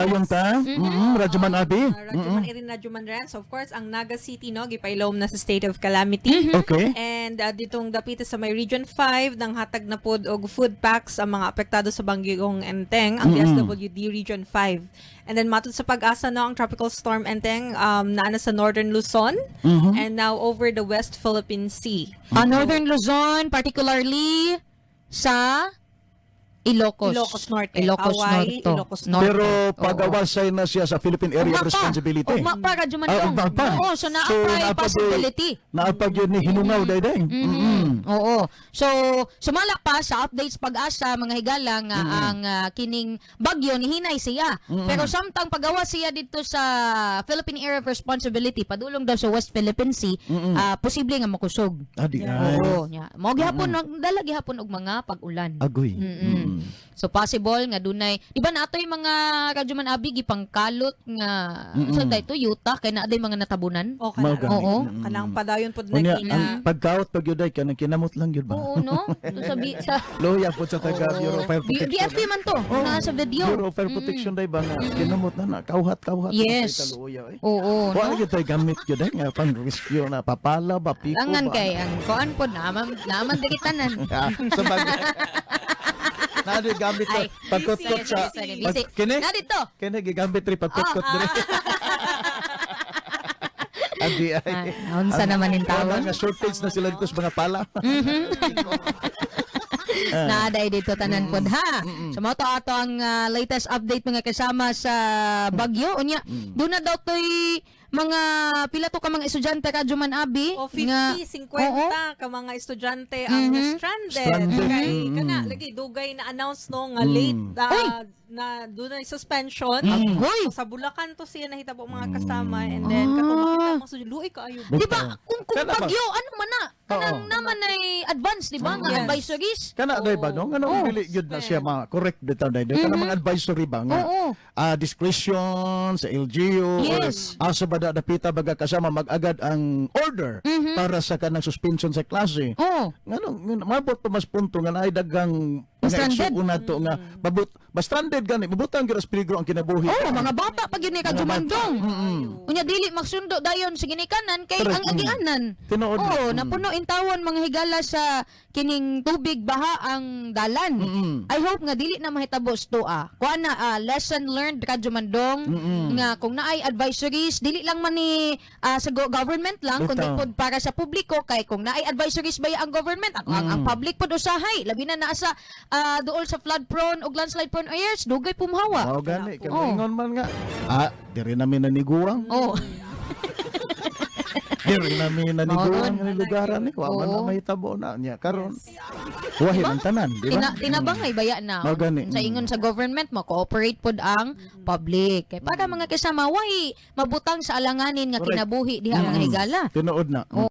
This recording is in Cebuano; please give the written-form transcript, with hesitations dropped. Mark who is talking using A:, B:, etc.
A: Yung ta, Radyoman Abi.
B: Radyoman Erin, Radyoman Renz. Of course, ang Naga City, no, gipailom na sa state of calamity. And ditong dapita sa may Region 5, nang hatag na pod og food packs ang mga apektado sa bagyong Enteng, ang DSWD Region 5. And then matud sa PAGASA, no, ang tropical storm Enteng naa na sa Northern Luzon and now over the West Philippine Sea.
C: Northern Luzon, particularly sa Ilocos.
B: Ilocos Norte.
C: Ilocos
B: Hawaii,
C: Norte.
B: Ilocos Norte.
A: Pero pagawasay na siya sa Philippine Area of
C: Ugma pa.
A: Responsibility.
C: Ugma pa, Radyo
A: Ah,
C: Mandong.
A: ugma pa.
C: Oo, so naa pa possibility.
A: Naa pa gyud ni hinungaw dayday.
C: Oo. So, sumala pa sa updates PAGASA, mga higala, nga ang kining bagyo ni hinay siya. Pero samtang pagawa siya dito sa Philippine Area of Responsibility padulong daw sa West Philippine Sea, posible nga makusog.
A: Ah, di ay.
C: Oo, nya. Mao gihapon dala gihapon og mga pag-ulan.
A: Agoy.
C: So possible nga dunay, di ba, natoy mga Radyoman Abi gipangkalot nga sa dayto yuta kay naa day mga natabunan.
B: O
A: Mao
B: kana,
A: gani.
C: Oo.
B: Kanang padayon pod
A: Unya,
B: nagina.
A: ang pagkaot pag yun ay kanang kinamot lang yun ba?
C: Oo, no? To sa
A: Loya po sa taga Bureau of Fire Protection.
C: BFP man to.
A: Oh,
C: Naa sa video.
A: Bureau of Fire Protection day ba nga kinamot na na kauhat kauhat.
C: Yes.
A: Luya, eh.
C: Oo,
A: Wa
C: no?
A: gyud tay gamit gyud ay nga pang rescue na papala ba piko
C: Langan
A: ba.
C: kay ang kuan pod naman naman diri tanan.
A: Ah, sa bagay. Na di gamit
C: Ay,
A: pagkutkot sa
C: sorry, sorry, busy.
A: pag, kini
C: Na dito.
A: kini gigamit ri pagkutkot diri. Adi ay.
C: Ah, unsa naman in
A: Wala
C: tawon?
A: nga shortage na sila dito sa mga pala.
C: Naaday dito tanan pod ha. So mao to ato ang latest update, mga kasama, sa bagyo. Unya, doon na daw toy mga pila to ka mga estudyante, Radyoman Abi,
B: O 50,
C: nga
B: 50
C: Oo.
B: ka mga estudyante ang stranded.
A: Stranded.
B: Kay kana lagi dugay na announce, no, nga late
C: Uy!
B: na dunay suspension.
C: Agoy!
B: So, sa Bulacan to siya nahitabo, mga kasama, and then kato makita mo sa luoy kaayo.
C: Di ba kung
A: Kana ba?
C: bagyo ano man na kanang naman ay advance, di ba, nga advisories?
A: Kana day ba no? Ngano dili gyud na siya ma correct bitaw day. Kana mga advisory ba nga discretion sa LGU or asa ba da dapita baga kasama mag-agad ang order para sa kanang suspension sa klase. Ngano mabot pa mas punto nga naay daghang mga
C: Stranded.
A: igsuon nato nga mabut ba stranded gani mabutang gyud sa peligro ang kinabuhi.
C: Oh, mga bata pag yun ni Kadjumandong. Unya dili magsundo dayon sa ginikanan kay
A: Correct.
C: ang agianan.
A: Tinuod.
C: Oo, napuno in tawon, mga higala, sa kining tubig baha ang dalan. I hope nga dili na mahitabo sa tuwa. Kuan na lesson learned, Radyo nga kung naay advisories dili lang man ni sa government lang kundi
A: Bitaw.
C: pod para sa publiko, kay kung naay advisories ba ang government, ang public pod usahay labi na naa sa duol sa flood prone ug landslide prone areas dugay pumhawa.
A: Mao gani kay
C: Oo.
A: moingon man nga diri namin naniguang. Diri namin naniguang
C: Mao
A: nga lugaran ni wa man na mahitabo na niya karon. Wahin ang tanan, di ba?
C: Tinabangay baya na.
A: Mao gani.
C: Sa ingon sa government mo cooperate pod ang public. Kay para mga kasama way mabutang sa alanganin nga
A: Correct.
C: kinabuhi diha, mga higala.
A: Tinuod na.